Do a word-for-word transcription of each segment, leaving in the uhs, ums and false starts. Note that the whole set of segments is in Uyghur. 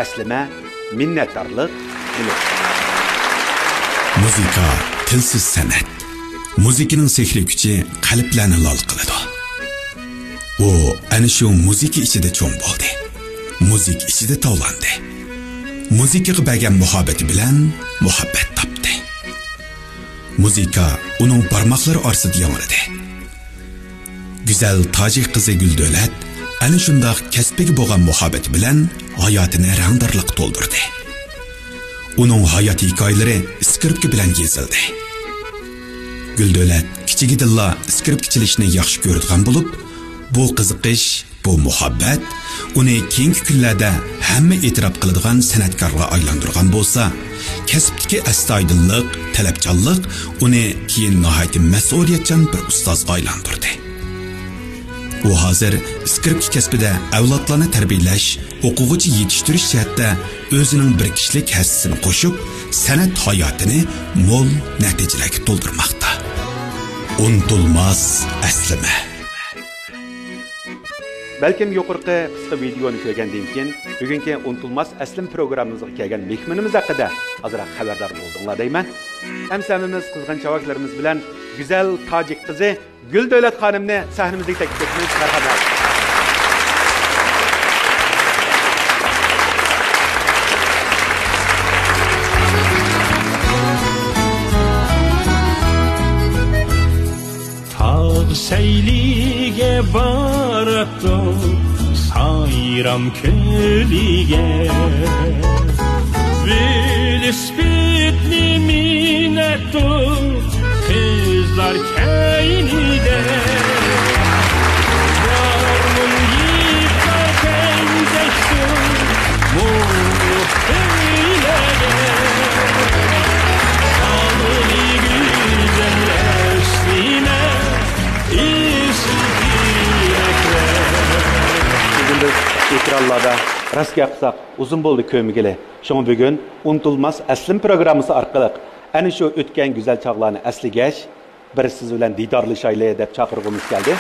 ئەسلىمە، مىننەتدارلىق، ئۈمىد. مۇزىكا تىلسىز سەنئەت. مۇزىكىنىڭ سېھرىي كۈچى قەلبلەرنى لال قىلىدۇ. ئۇ ئەنە شۇ مۇزىكا ئىچىدە چوڭ بولدى. مۇزىكا ئىچىدە تاۋلاندى. مۇزىكىغا بەرگەن مۇھەببىتى بىلەن مۇھەببەت تاپتى. مۇزىكا ئۇنىڭ بارماقلىرى ئارىسىدا ياڭرىدى. گۈزەل تاجىك قىزى گۈلدۆلەت ئەنە شۇنداق كەسپىگە بولغان مۇھەببىتى بىلەن ھاياتىنى رەڭدارلىققا تولدۇردى. ئۇنىڭ ھايات ھېكايىلىرى ئىسكرىپكا بىلەن يېزىلدى. گۈلدۆلەت كىچىكىدىنلا ئىسكرىپكا چېلىشنى ياخشى كۆرىدىغان بولۇپ، بۇ قىزىقىش، بۇ مۇھەببەت ئۇنى كېيىنكى كۈنلەردە ھەممە ئېتىراپ قىلىدىغان سەنئەتكارغا ئايلاندۇرغان بولسا، كەسىپتىكى ئەستايىدىللىق، تەلەپچانلىق ئۇنى كېيىن ناھايىتى مەسئۇلىيەتچان بىر ئۇستازغا ئايلاندۇردى. ئۇ ھازىر ئىسكرىپكا كەسپىدە ئەۋلادلارنى تەربىيەلەش، ئوقۇغۇچى يېتىشتۈرۈش جەھەتتە ئۆزىنىڭ بىر كىشىلىك ھەسسىسىنى قوشۇپ، سەنئەت ھاياتىنى مول نەتىجىلەرگە تولدۇرماقتا. ئۇنتۇلماس ئەسلىمە. بەلكىم يۇقىرىقى قىسقا ۋىدېئونى كۆرگەندىن كېيىن، بۈگۈنكى ئۇنتۇلماس ئەسلىمە پروگراممىمىزغا كەلگەن مېھمىنىمىز ھەققىدە ئازراق خەۋەردار بولدۇڭلار دەيمەن. ھەمسەمىمىز، قىزغىن چاۋاكلىرىمىز بىلەن گۈزەل تاجىك قىزى گۈلدۆلەت خانىمنى سەھنىمىزگە تەكلىپ ئېتىمىز. مەرھەمەت. تاغ سەيلىگە باراتتۇق، سايرام كۆلىگە. ۋېلىسىپىتنى مىنەتتۇق، قىزلار كەينىدە. يارمۇن يىپلار تەڭدەشتۇق، مۇڭلۇق كۈيلەرگە. ئالىي گۈزەل ئەسلىمە. بۈگۈن بىز ئېكرانلاردا راست گەپ قىلساق ئۇزۇن بولدى كۆرمىگىلى. شۇڭا بۈگۈن ئۇنتۇلماس ئەسلىمە پروگراممىسى ئارقىلىق ئەنە شۇ ئۆتكەن گۈزەل چاغلارنى ئەسلىگەچ، بىر سىز بىلەن دىدارلىشايلى دەپ چاقىرغۇمىز كەلدى.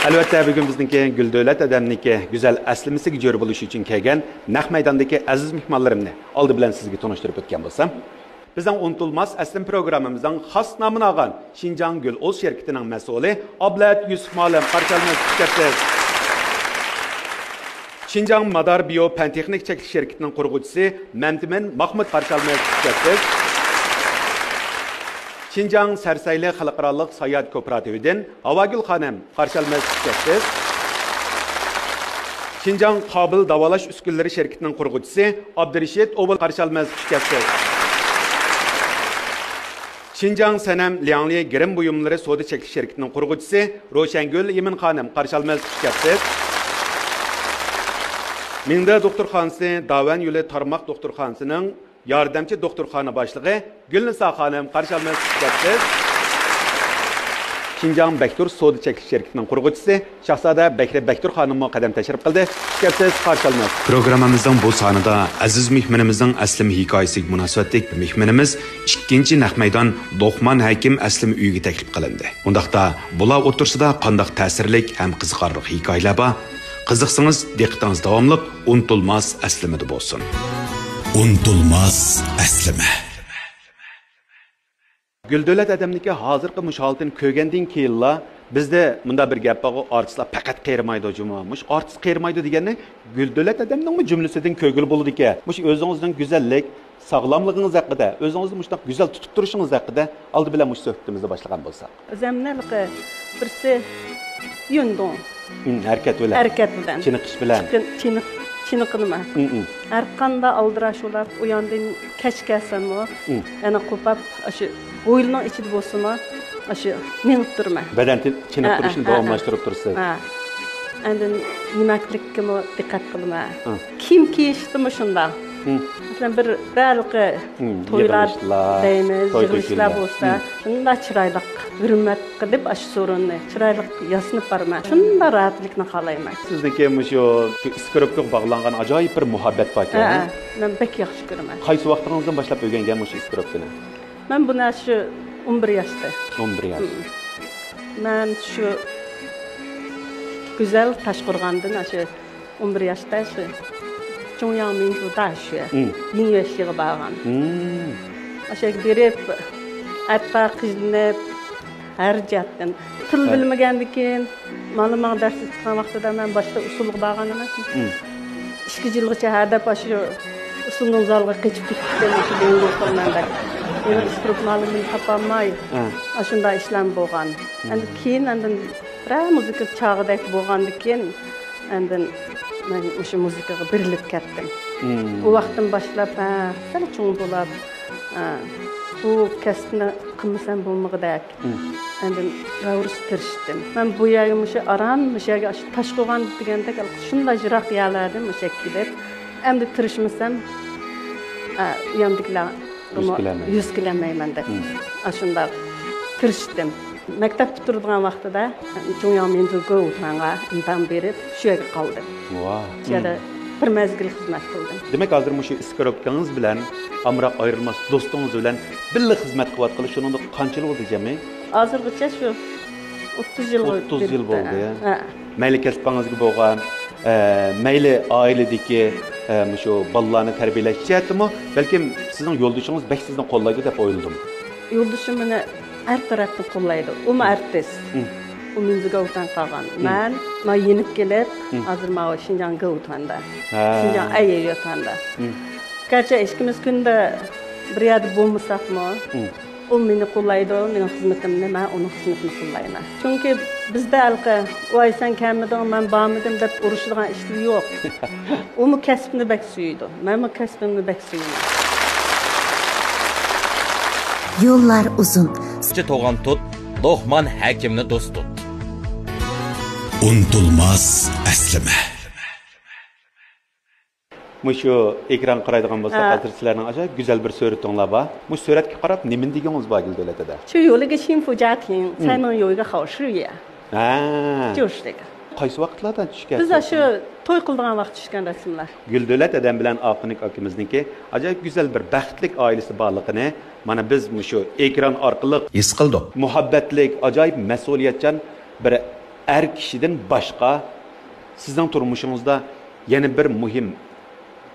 ئەلۋەتتە، بۈگۈن بىزنىڭكى گۈلدۆلەت ھەدەمنىڭكى گۈزەل ئەسلىمىسىگە جۆر بولۇش ئۈچۈن كەلگەن نەق مەيداندىكى ئەزىز مېھمانلىرىمنى ئالدى بىلەن سىزگە تونۇشتۇرۇپ ئۆتكەن بولسام. بىزنىڭ ئۇنتۇلماس ئەسلىمە پروگراممىمىزنىڭ خاس نامىنى ئالغان شىنجاڭ گۈل ئوز شىركىتىنىڭ مەسئۇلى ئابلەت يۈسۈپ مۇئەللىم، قارشى ئالىمىز، خۇش كەپسىز. شىنجاڭ مادار بىيو پەن تېخنىكا چەكلىك شىركىتىنىڭ قۇرغۇچىسى مەمتىمىن ماخمۇت، قارشى ئالىمىز، خۇش كەپسىز. شىنجاڭ سەرسەيلى خەلقئارالىق ساياھەت كوپىراتىۋىدىن ھاۋاگۈل خانىم، قارشى ئالىمىز، خۇش كەپسىز. شىنجاڭ قابىل داۋالاش ئۈسكۈنىلىرى شىركىتىنىڭ قۇرغۇچىسى ئابدۇرېشىت ئوبۇل، قارشى ئالىمىز، خۇش كەپسىز. شىنجاڭ سەنەم لياڭلى گىرىم بۇيۇملىرى سودا چەكلىك شىركىتىنىڭ قۇرغۇچىسى روشەنگۈل ئىمىن خانىم، قارشى ئالىمىز، خۇش كەپسىز. مىڭدې دوختۇرخانىسى داۋەن يولى تارماق دوختۇرخانىسىنىڭ ياردەمچى دوختۇرخانا باشلىقى گۈلنىسا خانىم، قارشى ئالىمىز، خۇش كەپسىز. شىنجاڭ بەكتۇر سودا چەكلىك شىركىتىنىڭ قۇرغۇچىسى شاھزادە بەكرى بەكتۇر خانىممۇ قەدەم تەشرىپ قىلدى. خۇش كەپسىز، قارشى ئالىمىز. پروگراممىمىزنىڭ بۇ سانىدا ئەزىز مېھمىنىمىزنىڭ ئەسلىمە ھېكايىسىگە مۇناسىۋەتلىك مېھمىنىمىز ئىككىنچى نەق مەيدان لوقمان ھەكىم ئەسلىمە ئۆيىگە تەكلىپ قىلىندى. ئۇنداقتا بۇلار ئوتتۇرىسىدا قانداق تەسىرلىك ھەم قىزىقارلىق ھېكايىلەر بار؟ قىزىقسىڭىز، دىققىتىڭىز داۋاملىق ئۇنتۇلماس ئەسلىمىدە بولسۇن. ئۇنتۇلماس ئەسلىمە. گۈلدۆلەت ھەدەمنىڭكى ھازىرقى مۇشۇ ھالىتىنى كۆرگەندىن كېيىنلا، بىزدە مۇنداق بىر گەپ بارغۇ، ئارتىسلار پەقەت قېرىمايدۇ جۇمۇ. مۇشۇ ئارتىس قېرىمايدۇ دېگەننى گۈلدۆلەت ھەدەمنىڭمۇ جۈملىسىدىن كۆرگىلى بولىدىكەن. مۇشۇ ئۆزىڭىزنىڭ گۈزەللىك، ساغلاملىقىڭىز ھەققىدە، ئۆزىڭىزنى مۇشۇنداق گۈزەل تۇتۇپ تۇرۇشىڭىز ھەققىدە ئالدى بىلەن مۇشۇ سۆھبىتىمىزنى باشلىغان بولساق. ئۆزەمنى ھېلىقى بىرسى يۈندۇڭ. ھەرىكەت بىلەن. ھەرىكەت بىلەن. چېنىقىش بىلەن. چېنىق-، چېنىقىنىمەن. ھەر قانداق ئالدىراش بولاپ، ئۇياندىن كەچ كەلسەممۇ، يەنە قوپاپ، ئاشۇ ھويلىنىڭ ئىچىدە بولسىمۇ، ئاشۇ مېڭىپ تۇرىمەن. بەدەن تى-، چېنىقتۇرۇشنى ھە، ھە، داۋاملاشتۇرۇپ تۇرىسىز. ھە. ئاندىن يېمەكلىككىمۇ دىققەت قىلىمەن. كىيىم كىيىشتىمۇ شۇنداق. مەسىلەن، بىر، بىر ھېلىقى تويلار يىغىلىشلار، دەيمىز، توي يىغىلىشلار بولسا، شۇنداق چىرايلىق، ھۆرمەت قىلىپ، ئاشۇ سورۇننى چىرايلىق ياسىنىپ بارىمەن. شۇنداق راھەتلىكنى خالايمەن. سىزنىڭكى مۇشۇ ئىسكرىپكىغا باغلانغان ئاجايىپ بىر مۇھەببەت باركەن. ھە، ھە. مەن بەك ياخشى كۆرىمەن. قايسى ۋاقتىڭىزدىن باشلاپ ئۆگەنگەن مۇشۇ ئىسكرىپكىنى؟ مەن بۇنى شۇ ئون بىر ياشتا. ئون بىر ياش. مەن شۇ گۈزەل تاشقورغاندىن ئاشۇ ئون بىر ياشتا شۇ جۇڭياڭ مىنزۇدا شۇ مم. يىڭيۆشىغا بارغان. مم. ئاشۇ يەرگە بېرىپ، ھەتتا قىينىلىپ، ھەر جەھەتتىن تىل ھە. بىلمىگەندىكىن، مانا ماڭا دەرس ئۆتكەن ۋاقتىدا مەن باشتا ئۇسسۇلغا بارغان ئەمەسمۇ. مم. ئىككى يىلغىچە ھە دەپ ئاشۇ ئۇسسۇلنىڭ زالىغا قېچىپ كېتىپتىمەن، شۇ بىلىم بولسام مەن دەپ. يەنە ئىستروك مۇئەللىمىنى تاپالماي، مم. ئاشۇنداق ئىشلار بولغان. مم. ئەمدى كېيىن ئاندىن بىرەر مۇزىكا چاغىدەك بولغاندىكىن، ئاندىن مەن مۇشۇ مۇزىكىغا بېرىلىپ كەتتىم. مم. ئۇ ۋاقىتتىن باشلاپ، ھە، سەل چوڭ بولاپ، ھە، بۇ كەسىپنى قىلمىسام بولمىغۇدەك. مم. ئاندىن راۋۇرۇس تىرىشتىم. مەن بۇ يەرگە مۇشۇ ئاران، مۇشۇ يەرگە ئاشۇ تاشقوغان دېگەندەك، شۇنداق يىراق يەرلەردىن مۇشۇ يەرگە كېلىپ، ئەمدى تىرىشمىسام، ئە، ئۇ ياندىكىلەر يۈز كېلەلمەيمەن. يۈز كېلەلمەيمەن دەپ، مم. ئاشۇنداق تىرىشتىم. مەكتەپ پۈتتۈرىدىغان ۋاقتىدا جۇڭياڭ مىنزۇ گوۋۇتۇەنغا ئىمتىھان بېرىپ، شۇ يەرگە قالدىم. ۋاھ. شۇ يەردە مم. بىر مەزگىل خىزمەت قىلدىم. دېمەك، ھازىر مۇشۇ ئىسكىروپكىڭىز بىلەن ئامراق ئايرىلماس دوستىڭىز بىلەن بىللە خىزمەت قىلىۋاتقىلى شۇنىڭدا قانچە يىل بولدى جەمئىي؟ ھازىرغىچە شۇ ئوتتۇز يىلغا ئوتتۇز يىل بېرىپتۇ. بولدى. ھە. مەيلى كەسپىڭىزگە بولغان، ئە، مەيلى ئائىلىدىكى، ئە، مۇشۇ بالىلارنى تەربىيەلەش جەھەتتىمۇ، بەلكىم سىزنىڭ يولدىشىڭىز بەك سىزنى قوللايدۇ دەپ ئويلىدىم. يولدىشىم مېنى ھەر تەرەپتىن قوللايدۇ. ئۇمۇ مم. ئارتىس. مم. ئۇ مىنزىگاۋتان قالغان. مم. مەن ما يېنىپ كېلىپ، مم. ھازىر ماۋۇ شىنجاڭ گاۋتاندا. ھە. شىنجاڭ ئەييۆتاندا. مم. گەرچە ئىككىمىز كۈندە بىر يەردە بولمىساقمۇ، مم. ئۇ مېنى قوللايدۇ، مېنىڭ خىزمىتىمنى، مەن ئۇنىڭ خىزمىتىنى قوللايمەن. چۈنكى بىزدە ھېلىقى، ۋاي، سەن كەلمىدىڭ، مەن بارمىدىم دەپ ئۇرۇشىدىغان ئىشلار يوق. ئۇمۇ كەسپىنى بەك سۆيىدۇ، مەنمۇ كەسپىمنى بەك سۆيىمەن. يوللار ئۇزۇن. توغان تۇت، لوقمان ھەكىمنى دوست تۇت. ئۇنتۇلماس ئەسلىمە. مۇشۇ ئېكرانغا قارايدىغان بولساق، ھە. ھازىر سىلەرنىڭ ئاجايىپ گۈزەل بىر سۈرىتىڭلار بار. مۇشۇ سۈرەتكە قاراپ نېمىنى دېگىنىڭىز بار، گۈلدۆلەت ھەدە؟ 去游了个幸福家庭， مم. 才能有一个好事业。 ھە. 就是这个。 قايسى ۋاقىتلاردا چۈشكەن؟ بىز ئاشۇ توي قىلىدىغان ۋاقىت چۈشكەن رەسىملەر. گۈلدۆلەت ھەدەم بىلەن ئاقىنىك ئاكىمىزنىڭكى ئاجايىپ گۈزەل بىر بەختلىك ئائىلىسى بارلىقىنى مانا بىز مۇشۇ ئېكران ئارقىلىق ھېس قىلدۇق. مۇھەببەتلىك، ئاجايىپ مەسئۇلىيەتچان بىر ئەر كىشىدىن باشقا سىزنىڭ تۇرمۇشىڭىزدا يەنە بىر مۇھىم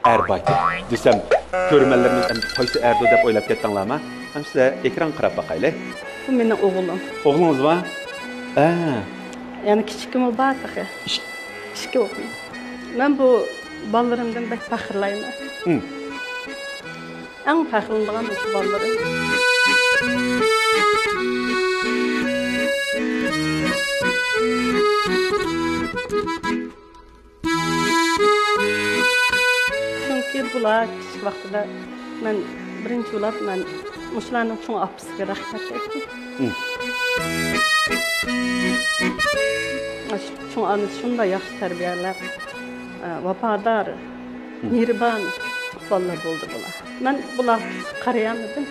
ئەر بار ئىكەن دېسەم، كۆرۈرمەنلىرىمىز، «ئەمدى قايسى ئەردۇ؟» دەپ ئويلاپ كەتتىڭلارمۇ؟ ھەم سىلەر ئېكرانغا قاراپ باقايلى. بۇ مېنىڭ ئوغلۇم. ئوغلىڭىزمۇ؟ ھە. يەنە كىچىكىمۇ بار تېخى. ئىش- ئىككى ئوغلۇم. مەن بۇ بالىلىرىمدىن بەك پەخىرلەيمەن. ھىم. ئەڭ پەخىرلىنىدىغان مۇشۇ بالىلىرىم. چۈنكى بۇلار كىچىك ۋاقتىدا مەن بىرىنچى بولۇپ مەن مۇشۇلارنىڭ چوڭ ئاپىسىغا رەھمەت ئېيتتىم. مم. ئاشۇ چوڭ ئانىسى شۇنداق ياخشى تەربىيەلەپ، ئە، ۋاپادار، مم. مېھرىبان بالىلار بولدى بۇلار. مەن بۇلارغا قارىيالمىدىم.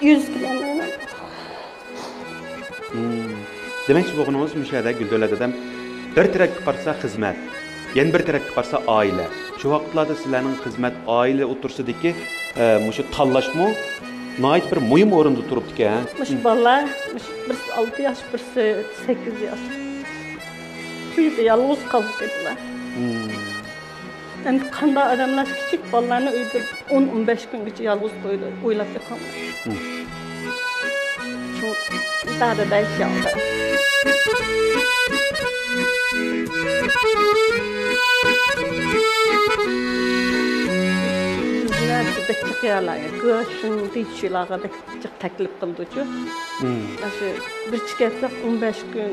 يۈز كېلەلمەيمەن. مم. دېمەكچى بولغىنىڭىز مۇشۇ يەردە گۈلدۆلەت ھەدەم، بىر تەرەپكە قارىسا خىزمەت، يەنە بىر تەرەپكە قارىسا ئائىلە. شۇ ۋاقىتلاردا سىلەرنىڭ خىزمەت، ئائىلە ئوتتۇرىسىدىكى، ئە، مۇشۇ تاللاشمۇ ناھايىتى بىر مۇھىم ئورۇندا تۇرۇپتىكەن. مۇشۇ مم. بالىلار، مۇشۇ بىرسى ئالتە ياش، بىرسى سەككىز ياش. بۇ يەردە يالغۇز قالدى بۇلار. مم. ئەمدى قانداق ئادەملەر كىچىك بالىلارنى ئۆيدە ئون، ئون بەش كۈنگىچە يالغۇز قويىدۇ، ئويلاپ بېقىڭلار. مم. شۇ دادىدا ئىشلەۋاتىدۇ. بىزنى بەك جىق يەرلەرگە، گۆشۈڭ، دىچۈلارغا بەك جىق تەكلىپ قىلىدۇچۇ. مم. ئاشۇ بىر چىكەتلىك ئون بەش كۈن،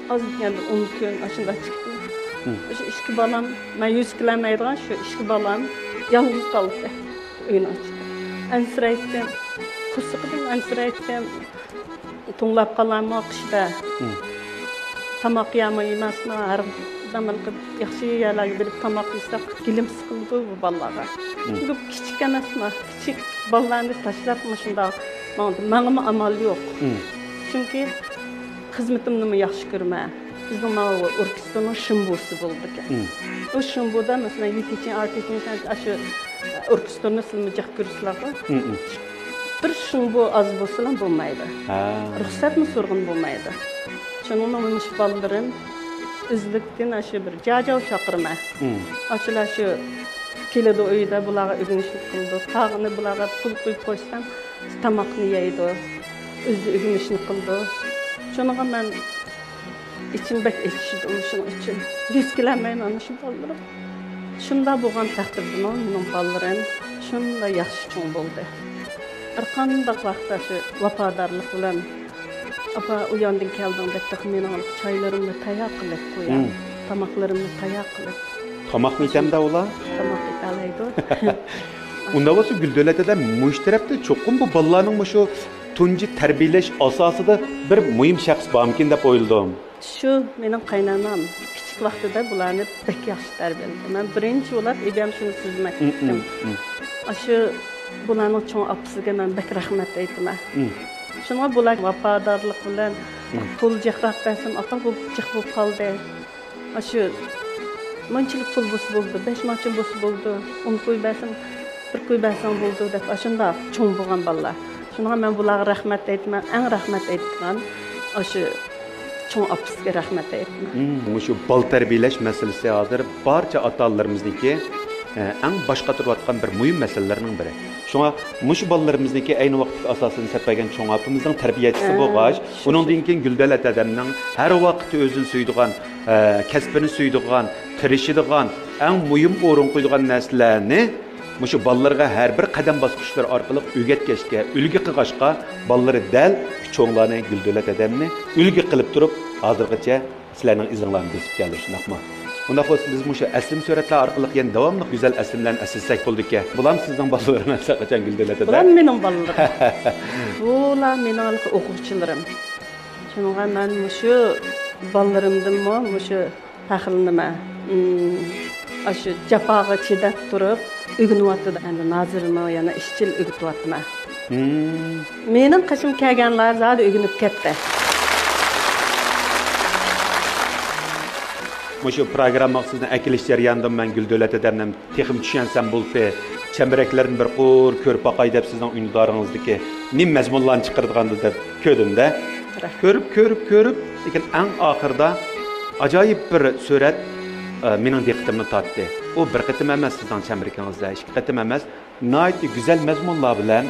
ئاز دېگەندە ئون كۈن، ئاشۇنداق چىقتى. مم. شۇ ئىككى بالام، مەن يۈز كېلەلمەيدىغان شۇ ئىككى بالام يالغۇز قالدى ئۆينىڭ ئىچىدە. ئەنسىرەيتتىم، قورسىقىدىن ئەنسىرەيتتىم. توڭلاپ قالارمۇ قىشتا؟ مم. تاماق يەرمۇ يېمەسمۇ، ھەر زامانقى ياخشى يەرلەرگە بېرىپ تاماق يېسەك، گېلىم سىقىلىدۇ بۇ بالىلارغا. مم. چۈنكى كىچىك ئەمەسمۇ، كىچىك بالىلارنى تاشلاپ مۇشۇنداق ماڭدىم. ماڭىمۇ ئامال يوق. مم. چۈنكى خىزمىتىمنىمۇ ياخشى كۆرىمەن. بىزنىڭ ماۋۇ ئوركېستىرنىڭ شىنبۇسى بولىدىكەن. مم. ئۇ شىنبۇدا، مەسىلەن، يىتىچىن، ئارتىچىن، ئاشۇ ئوركېستىرنى سىلمۇ جىق كۆرىسىلەرغۇ. مم. بىر شىنبۇ ئاز بولسىلا بولمايدۇ. ھە. رۇخسەتمۇ سورىغىلى بولمايدۇ. شۇنىڭ بىلەن مۇشۇ بالىلىرىم ئۆزلۈكتىن ئاشۇ بىر جاجاۋ چاقىرىمەن. مم. ئاشۇلار شۇ كېلىدۇ ئۆيدە، بۇلارغا ئۆگىنىشنى قىلىدۇ. تاغىنى بۇلارغا پۇل قويۇپ قويسام، تاماقنى يەيدۇ. ئۆزى ئۆگىنىشنى قىلىدۇ. شۇنىڭغا مەن ئىچىم بەك ئېچىشىدۇ، شۇنىڭ ئۈچۈن يۈز كېلەلمەيمەن مۇشۇ بالىلىرىم. شۇنداق بولغان تەقدىردىمۇ مېنىڭ بالىلىرىم شۇنداق ياخشى چوڭ بولدى. ھەر قانداق ۋاقىتتا شۇ ۋاپادارلىق بىلەن، «ئاپا، ئۇياندىن كەلدىڭ» دەپ، تېخى مېنىڭ چايلىرىمنى تەييار قىلىپ قويار. مم. تاماقلىرىمنى تەييار قىلىپ. تاماقنى ئىچەمدە ئۇلار؟ تاماق ئېتەلەيدۇ. ئۇنداق بولسا، گۈلدۆلەت ھەدە، مۇشۇ تەرەپتە چوقۇم بۇ بالىلارنىڭ مۇشۇ تۇنجى تەربىيەلەش ئاساسىدا بىر مۇھىم شەخس بارمىكىن دەپ ئويلىدىم. شۇ مېنىڭ قاينانام كىچىك ۋاقتىدا بۇلارنى بەك ياخشى تەربىيەلىدى. مەن بىرىنچى بولۇپ ئىبەم شۇنى سۆزلىمەكچىدىم. مم، مم. ئاشۇ بۇلارنىڭ چوڭ ئاپىسىگە مەن بەك رەھمەت ئېيتىمەن. مم. شۇڭا بۇلار ۋاپادارلىق بىلەن، مم، پۇل جىقراق بەرسەم، «ئاپا، بۇ جىق بولۇپ قالدى. ئاشۇ مۇنچىلىك پۇل بولسا بولىدۇ، بەش ماچىن بولسا بولىدۇ، ئون كوي بەرسەڭ، بىر كوي بەرسەڭ بولىدۇ» دەپ، ئاشۇنداق چوڭ بولغان بالىلار. شۇنىڭغا مەن بۇلارغا رەھمەت ئېيتىمەن، ئەڭ رەھمەت ئېيتىدىغان ئاشۇ چوڭ ئاپىسىگە رەھمەت ئېيتىمەن. مم، مۇشۇ بالا تەربىيەلەش مەسىلىسى ھازىر بارچە ئاتا-ئانىلىرىمىزنىڭكى، ئە، ئەڭ باش قاتۇرۇۋاتقان بىر مۇھىم مەسىلىلەرنىڭ بىرى. شۇڭا مۇشۇ بالىلىرىمىزنىڭكى ئەينى ۋاقىتتىكى ئاساسىنى سەپ بەرگەن چوڭ ئاپىمىزنىڭ تەربىيەچىسى، ھە، بولغاچ، شۇ، ئۇنىڭدىن كېيىن گۈلدۆلەت ھەدەمنىڭ ھەر ۋاقىت ئۆزىنى سۆيىدىغان، ئە، كەسپىنى سۆيىدىغان، تىرىشىدىغان، ئەڭ مۇھىم ئورۇن قويىدىغان نەرسىلەرنى مۇشۇ بالىلىرىغا ھەر بىر قەدەم باسقۇچلىرى ئارقىلىق ئۆگەتكەچكە، ئۈلگە قىلغاچقا، بالىلىرى دەل چوڭلارنى، گۈلدۆلەت ھەدەمنى ئۈلگە قىلىپ تۇرۇپ، ھازىرغىچە سىلەرنىڭ ئىزىڭلارنى بېسىپ كەلدى، شۇنداقمۇ؟ ئۇنداق بولسا، بىز مۇشۇ ئەسلىمە سۈرەتلەر ئارقىلىق يەنە داۋاملىق گۈزەل ئەسلىمىلەرنى ئەسلىسەك بولىدىكەن. بۇلارمۇ سىزنىڭ بالىلىرىڭىز ھەقىچان، گۈلدۆلەت ھەدە؟ بۇلار مېنىڭ بالىلىرىم. بۇلار مېنىڭ ھېلىقى ئوقۇغۇچىلىرىم. شۇنىڭغا مەن مۇشۇ بالىلىرىمدىنمۇ مۇشۇ پەخىرلىنىمەن. ئىم، ئاشۇ جاپاغا چىداپ تۇرۇپ ئۆگىنىۋاتىدۇ. ئەمدى ھازىرمۇ يەنە ئىزچىل ئۆگىتىۋاتىمەن. مم. مېنىڭ قېشىمغا كەلگەنلەر زادى ئۆگىنىپ كەتتى. مۇشۇ پروگراممىغا سىزنى ئەكېلىش جەريانىدا مەن گۈلدۆلەت ھەدەمنىڭ تېخىمۇ چۈشەنسەم بولدى، چەمبىرەكلەرنى بىر قۇر كۆرۈپ باقاي دەپ سىزنىڭ ئۈندىدارىڭىزدىكى نېمە مەزمۇنلارنى چىقىرىدىغاندۇ دەپ كۆردۈم-دە. رەھمەت. كۆرۈپ، كۆرۈپ، كۆرۈپ، لېكىن ئەڭ ئاخىرىدا ئاجايىپ بىر سۈرەت، ئە، مېنىڭ دىققىتىمنى تارتتى. ئۇ بىر قېتىم ئەمەس، سىزنىڭ چەمبىرىكىڭىزدە ئىككى قېتىم ئەمەس، ناھايىتى گۈزەل مەزمۇنلار بىلەن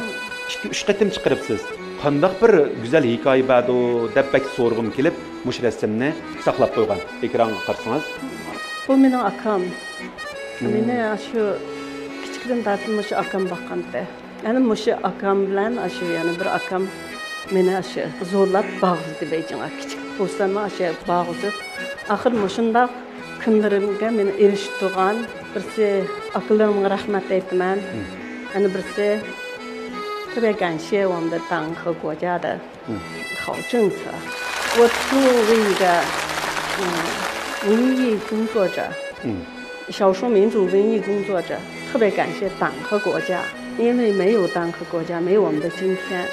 ئىككى، ئۈچ قېتىم چىقىرىپسىز. قانداق بىر گۈزەل ھېكايە بەردۇ دەپ بەك سورىغۇم كېلىپ، مۇشۇ رەسىمنى ساقلاپ قويغان. ئېكرانغا قارىسىڭىز. بۇ مېنىڭ ئاكام. مم. مېنى شۇ كىچىكىدىن تارتىپ مۇشۇ ئاكام باققانتى. يەنە مۇشۇ ئاكام بىلەن ئاشۇ يەنە بىر ئاكام مېنى ئاشۇ زورلاپ بارغۇزدى بېيجىڭغا. كىچىك بولساممۇ ئاشۇ بارغۇزۇپ، ئاخىر مۇشۇنداق كۈنلىرىمگە مېنى ئېرىشتۈرگەن بىرسى ئاكىلىرىمغا رەھمەت ئېيتىمەن. مم. يەنە بىرسى 特别感谢我们的党和国家的 嗯。好政策。我作为一个，嗯，文艺工作者，嗯。少数民族文艺工作者，特别感谢党和国家，因为没有党和国家，没有我们的今天，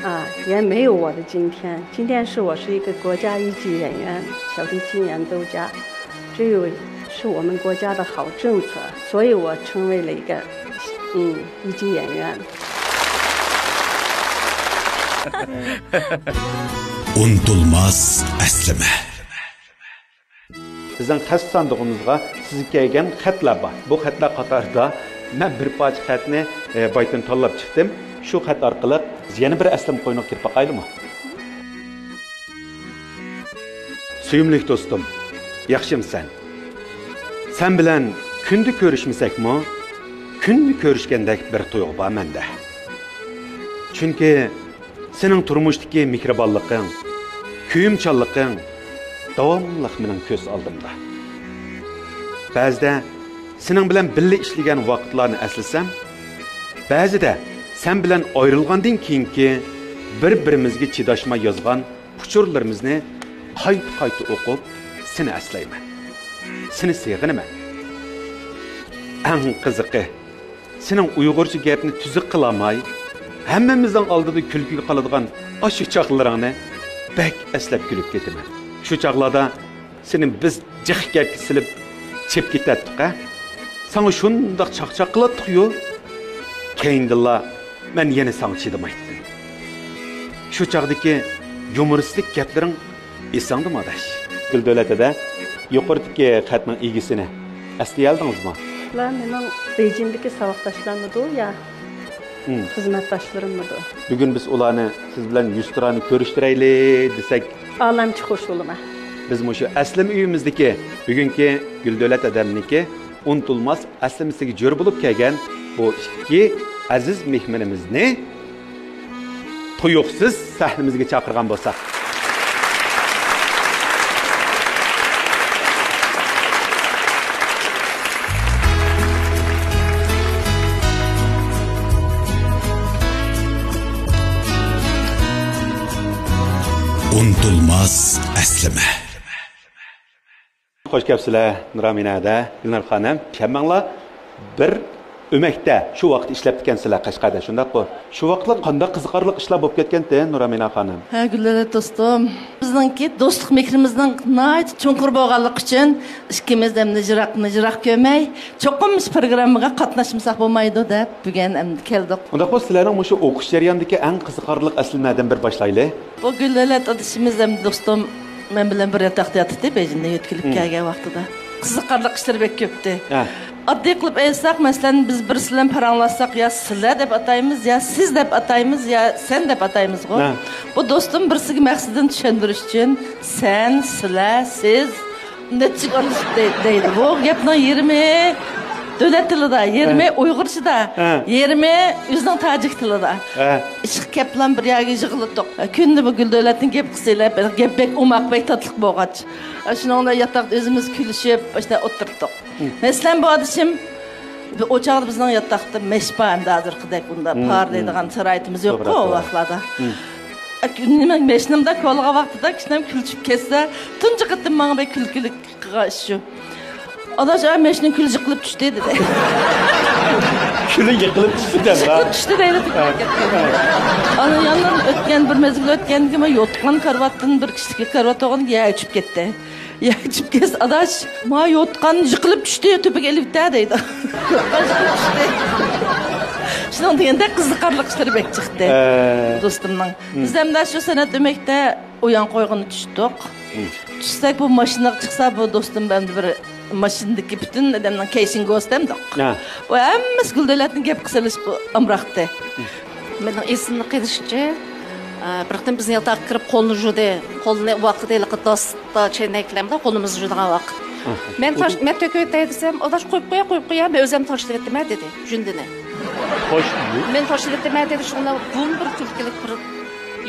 啊，也没有我的今天。今天是我是一个国家一级演员，小提琴演奏家。 这又是我们国家的好政策，所以我成为了一个，嗯，一级演员。 ئۇنتۇلماس ئەسلىمە. بىزنىڭ خەت ساندۇقىمىزغا سىزگە كەلگەن خەتلەر بار. بۇ خەتلەر قاتارىدا مەن بىر پارچە خەتنى، ئە، بايىتىن تاللاپ چىقتىم. شۇ خەت ئارقىلىق بىز يەنە بىر ئەسلىمە قوينىغا كىرىپ باقايلىمۇ؟ سۆيۈملۈك دوستۇم، ياخشىمسەن؟ سەن بىلەن كۈندە كۆرۈشمىسەكمۇ، كۈندە كۆرۈشكەندەك بىر تۇيغۇ بار مەندە. چۈنكى سېنىڭ تۇرمۇشتىكى مېھرىبانلىقىڭ، كۆيۈمچانلىقىڭ داۋاملىق مېنىڭ كۆز ئالدىمدا. بەزىدە سېنىڭ بىلەن بىللە ئىشلىگەن ۋاقىتلارنى ئەسلىسەم، بەزىدە سەن بىلەن ئايرىلغاندىن كېيىنكى بىر-بىرىمىزگە چىداشماي يازغان ئۇچۇرلىرىمىزنى قايتا-قايتا ئوقۇپ، سېنى ئەسلەيمەن. سېنى سېغىنىمەن. ئەڭ قىزىقى، سېنىڭ ئۇيغۇرچە گەپنى تۈزۈك قىلالماي، ھەممىمىزنىڭ ئالدىدا كۈلكىگە قالىدىغان ئاشۇ چاغلىرىڭنى بەك ئەسلەپ كۈلۈپ كېتىمەن. شۇ چاغلاردا سېنى بىز جىق گەپكە سېلىپ چېپ كېتەتتۇق ھە. ساڭا شۇنداق چاقچاق قىلاتتۇقيۇ. كەينىدىنلا مەن يەنە ساڭا چىدىمايتتىم. شۇ چاغدىكى يۇمۇرىستىك گەپلىرىڭ ئېسىڭدىمۇ ئاداش؟ گۈلدۆلەت ھەدە، يۇقىرىدىكى خەتنىڭ ئىگىسىنى ئەسلىيەلىدىڭىزمۇ؟ بۇلار مېنىڭ بېيجىڭدىكى ساۋاقداشلارمىدۇ يا خىزمەتداشلىرىممىدۇ؟ بۈگۈن بىز ئۇلارنى سىز بىلەن يۈزتۇرانە كۆرۈشتۈرەيلى دېسەك، ئالەمچە خۇش بولىمەن. بىز مۇشۇ ئەسلىمە ئۆيىمىزدىكى بۈگۈنكى گۈلدۆلەت ھەدەمنىڭكى ئۇنتۇلماس ئەسلىمىسىگە جۆر بولۇپ كەلگەن بۇ ئىككى ئەزىز مېھمىنىمىزنى تۇيۇقسىز سەھنىمىزگە چاقىرغان بولساق. ئۇنتۇلماس ئەسلىمە. خوش كەپسىلەر، نۇرامىنە ھەدە، گۈلنار خانىم. ھەممەڭلار بىر ئۆمەكتە شۇ ۋاقىت ئىشلەپتىكەنسىلەر قەشقەردە، شۇنداققۇ؟ شۇ ۋاقىتلار قانداق قىزىقارلىق ئىشلار بولۇپ كەتكەنتى، نۇرامىنە خانىم؟ ھە، گۈلدۆلەت دوستۇم. بىزنىڭكى دوستلۇق مېھرىمىزنىڭ ناھايىتى چوڭقۇر بولغانلىقى ئۈچۈن، ئىككىمىز ئەمدى يىراقنى يىراق كۆرمەي، چوقۇم مۇشۇ پروگراممىغا قاتناشمىساق بولمايدۇ دەپ، بۈگۈن ئەمدى كەلدۇق. ئۇنداق بولسا، سىلەرنىڭ مۇشۇ ئوقۇش جەريانىدىكى ئەڭ قىزىقارلىق ئەسلىمىلەردىن بىر باشلايلى. بۇ گۈلدۆلەت ئادىشىمىز ھەم دوستۇم مەن بىلەن بىر ياتاقتا ياتاتتى، بېيجىڭدىن يۆتكىلىپ كەلگەن ۋاقتىدا. قىزىقارلىق ئىشلىرى بەك كۆپتى. ھە. ئاددىي قىلىپ ئېيتساق، مەسىلەن، بىز بىرسى بىلەن پاراڭلاشساق، يا سىلە دەپ ئاتايمىز، يا سىز دەپ ئاتايمىز، يا سەن دەپ ئاتايمىزغۇ. ھە. بۇ دوستۇم بىرسىگە مەقسىتىنى چۈشەندۈرۈش ئۈچۈن، سەن، سىلە، سىز، نەچچە دەي-، دەيدۇ. بۇ گەپنىڭ يېرىمى دۆلەت تىلىدا، يېرىمى ھە. ئۇيغۇرچىدا، ھە. يېرىمى ئۆزىنىڭ تاجىك تىلىدا. ھە. ئىشقا كەپلام بىر يەرگە يىغىلدۇق. كۈندە بۇ گۈلدۆلەتنىڭ گەپ قىلسىلا، گەپ بەك ئوماق، بەك تاتلىق بولغاچ. شۇنىڭ بىلەن ياتاقتا ئۆزىمىز كۈلۈشۈپ، ئاشۇنداق ئولتۇردۇق. مەسىلەن، بۇ ئادىشىم، بۇ ئۇ چاغدا بىزنىڭ ياتاقتا مەش بار، ئەمدى ھازىرقىدەك ئۇنداق پارلايدىغان شارائىتىمىز يوققۇ ئۇ ۋاقىتلاردا. ئە، نېمە، مەشنىمدا كولىغان ۋاقتىدا كىشىنىڭ كۈلۈشۈپ كەتسە، تۇنجى قېتىم ماڭا بەك كۈلكىلىك قىلغان ئىش شۇ. ئاداش، ئە، مەشنىڭ كۈلى يىقىلىپ چۈشتى، دېدى. كۈلى يىقىلىپ چۈشتى دەپ، يىقىلىپ چۈشتى دەيدۇ. ئانا ياندىن ئۆتكەن، بىر مەزگىل ئۆتكەندىن كېيىن، يوتقان كارىۋاتتىن بىر كىشىلىك كارىۋات بولغان، يەرگە چۈشۈپ كەتتى. يەرگە چۈشۈپ كەتسە، ئاداش، ما يوتقان يىقىلىپ چۈشتى، تۆپىگە ئېلىۋېتە، دەيدۇ. يوتقان يىقىلىپ چۈشتى. شۇنىڭ دېگەندەك قىزىقارلىق ئىشلىرى بەك چىقتى، ئە، دوستۇمنىڭ. بىز ھەمدە شۇ سەنئەت ئۆمەكتە ئويۇن قويغىنى چۈشتۇق. چۈشسەك، بۇ ماشىنىغا چىقسا، بۇ دوستۇم ئەمدى بىر ماشىنىدىكى پۈتۈن ئادەمنىڭ كەيشىنى كۆرسىتەمدۇق. ھە. ئۇ ھەممىسى گۈلدۆلەتنىڭ گەپ قىلىشقا ئامراقتى. مېنىڭ ئېسىمدە قېلىشىچە، ئە، بىر قېتىم بىزنىڭ ياتاققا كىرىپ قولىنى يۇدى. قولىنى ۋاقىت ھېلىقى داستا چەينەكلەردە قولىمىزنى يۇيىدىغان ۋاقىت. مەن تاش-، مەن تۆكۈۋېتەي دېسەم، ئاداش، قويۇپ قويە، قويۇپ قويە، مەن ئۆزۈم تاشلىۋەتتىمە، دېدى جۈندىنى. خوش. مەن تاشلىۋەتتىمە، دېدى، شۇڭا بۇمۇ بىر كۈلكىلىك بىر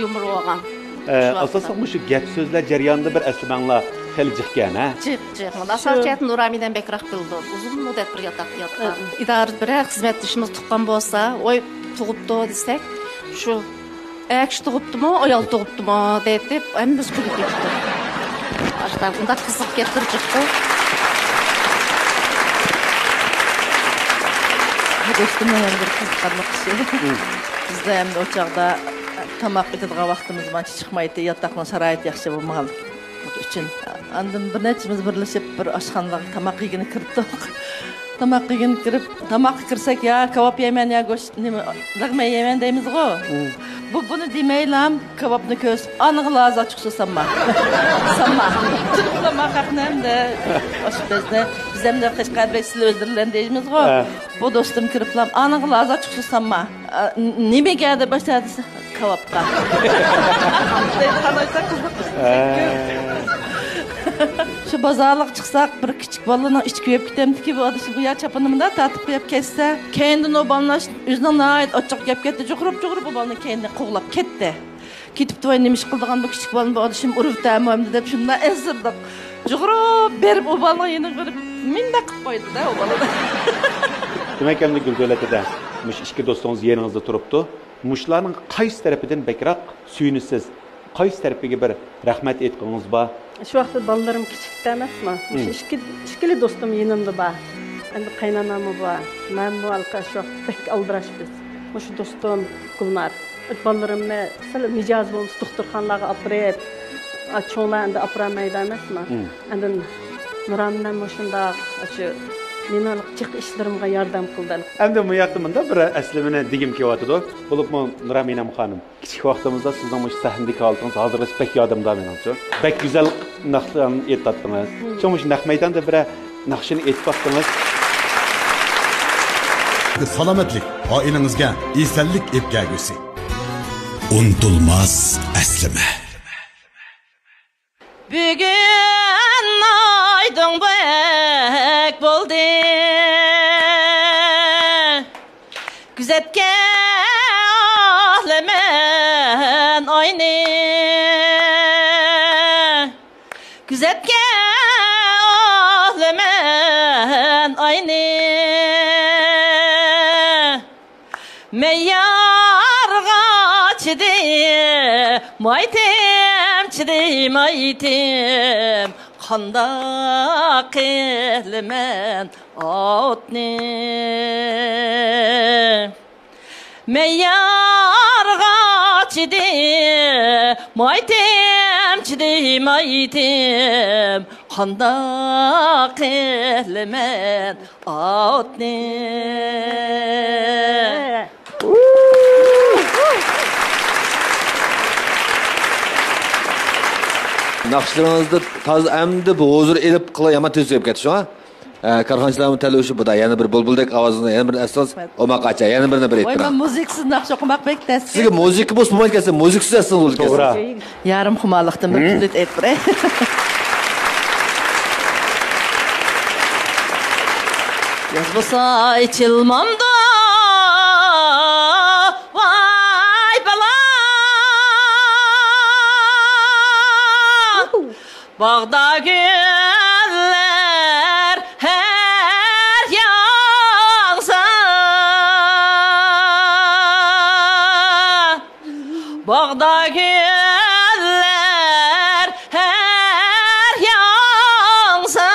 يۇمۇر بولغان. ئە، شۇ ۋاقىتتا. ئاساسلىق مۇشۇ گەپ سۆزلەر جەريانىدا بىر ئەسلىمەڭلار خېلى جىقكەن، ھە؟ جىق، جىق. مانا ئاساسىي جەھەتتىن نۇرامىنەم بەكرەك بىلىدۇ. ئۇزۇن مۇددەت بىر ياتاقتا ياتقان. ئىدارىدە بىرەر خىزمەتدىشىمىز تۇغقان بولسا، ۋاي، تۇغۇپتۇ دېسەك، شۇ ئەر كىشى تۇغۇپتىمۇ، ئايال تۇغۇپتىمۇ دەيتتى، ھەممىمىز كۈلۈپ كەتتۇق. ئاشۇنداق، ئۇنداق قىزىق گەپلىرى چىقتى. بۇ دوستۇمنىڭ يەنە بىر قىزىقارلىق ئىشى. بىزدە ئەمدى ئۇ چاغدا تاماق ئېتىدىغان ۋاقتىمىز مانچە چىقمايتتى، ياتاقنىڭ شارائىتى ياخشى بولمىغانلىقى ئۈچۈن. ئاندىن بىر نەچچىمىز بىرلىشىپ بىر ئاشخانىغا تاماق يېگىلى كىردۇق. تاماق يېگىلى كىرىپ، تاماققا كىرسەك، يا كاۋاپ يەيمەن، يا گۆش، نېمە، لەغمەن يەيمەن دەيمىزغۇ. بۇ بۇنى دېمەيلا، كاۋاپنى كۆرسە، ئانىغا لازا چۇقسا سامما. سامما. تۇرۇپلا ماقاقنى ھەمدە ئاشپەزنى، بىز ھەمدە قەشقەردە سىلى ئۆزلىرىلەن دەيمىزغۇ. بۇ دوستۇم كىرىپلا، ئانىغا لازا چۇقسا سامما. ئا، ن-، نېمىگە دەپ باشلىدى دېسە، كاۋاپقا. دەيدىغان ئايتا قىزىق. شۇ بازارلىققا چىقساق، بىر كىچىك بالىنىڭ ئىچى كۆيۈپ كېتەمدىكى، بۇ ئادىشى بۇ يا چاپىنىمدا تارتىپ قويۇپ كەتسە، كەينىدىن ئۇ بالىنىڭ ئۆزىنىڭ ناھايىتى ئاچچىق گەپ كەتتى، جۇغۇرۇپ، جۇغۇرۇپ ئۇ بالىنى كەينىدىن قوغلاپ كەتتى. كېتىپتۇ، ۋاي، نېمە ئىش قىلىدىغان بۇ كىچىك بالىنى، بۇ ئادىشىم ئۇرۇۋېتەرمۇ ئەمدى دەپ شۇنداق ئەنسىرىدۇق. جۇغۇرۇپ بېرىپ ئۇ بالىنىڭ يېنىغا بېرىپ مىنداق قىلىپ قويدى-دە ئۇ بالىنى. دېمەك، ئەمدى گۈلدۆلەت ھەدە، مۇشۇ ئىككى دوستىڭىز يېنىڭىزدا تۇرۇپتۇ. مۇشۇلارنىڭ قايسى تەرىپىدىن بەكرەك سۆيۈنىسىز؟ قايسى تەرىپىگە بىر رەھمەت ئېيتقۇڭىز بار؟ شۇ ۋاقىتتا بالىلىرىم كىچىكتە ئەمەسمۇ؟ مۇشۇ ئىككى، ئىككىلى دوستۇم يېنىمدا بار. ئەمدى قايناناممۇ بار. مەنمۇ ھېلىقى شۇ ۋاقىتتا بەك ئالدىراش بىز. مۇشۇ دوستۇم گۈلنار. بالىلىرىمنى سەل مىجەزى بولمىسا دوختۇرخانىلارغا ئاپىرىپ، ئا، چوڭلار ئەمدى ئاپىرالمايدۇ ئەمەسمۇ؟ ئەمدى نۇرامىنەممۇ شۇنداق، ئاشۇ مېنىڭ جىق ئىشلىرىمغا ياردەم قىلدى. ئەمدى بۇ ياقتا مۇنداق بىر ئەسلىمىنى دېگۈم كېلىۋاتىدۇ. بولۇپمۇ نۇرامىنەم خانىم، كىچىك ۋاقتىمىزدا سىزنىڭ مۇشۇ سەھنىدىكى ھالىتىڭىز ھازىرغىچە بەك يادىمدا مېنىڭچۇ. بەك گۈزەل ناخشىلارنى ئېيتاتتىڭىز. شۇڭا مۇشۇ نەق مەيداندا بىرەر ناخشىنى ئېيتىپ باقتىڭىز. سالامەتلىك، ئائىلىڭىزگە ئېسەنلىك ئېلىپ كەلگۈسى. ئۇنتۇلماس ئەسلىمە. بۈگۈن ئايدىڭ بەك بولدى. كۆزەتكەن ئالىمەن ئاينى. كۆزەتكەن ئالىمەن ئاينى. مەن يارغا چىدىمايتىم، چىدىمايتىم. قانداق قىلىمەن ئوتنى؟ مەن يارغا چىدىمايتىم، چىدىمايتىم. قانداق قىلىمەن ئوتنى؟ ناخشىلىرىڭىزدا تازا ئەمدى بۇ ھۇزۇر ئېلىپ قىلا يامان تېز سۆيۈپ كەتتى شۇڭا. ئە، كارخانىچىلارمۇ تەلىشىپ، بۇدا يەنە بىر بۇلبۇلدەك ئاۋازىڭىزنى يەنە بىرنى ئەسلىڭىز. ئوماق ئاچا، يەنە بىرنى بىر ۋاي، ئېيتتىڭ. مەن مۇزىكىسىز ناخشا ئوقۇماق بەك تەس. سىزگە مۇزىكا بولسا بولمايدىكەن، سىز مۇزىكىسىز ئەسلىڭىز بولىدىكەن. توغرا. يارىم خۇمارلىقتىن بىر كۇپلېت ئېيتىپ بېرەي. ياز بولسا ئېچىلمامدۇ، ۋاي بالا. باغدا گۈللەر ھەر ياڭسا، باغدا گۈللەر ھەر ياڭسا،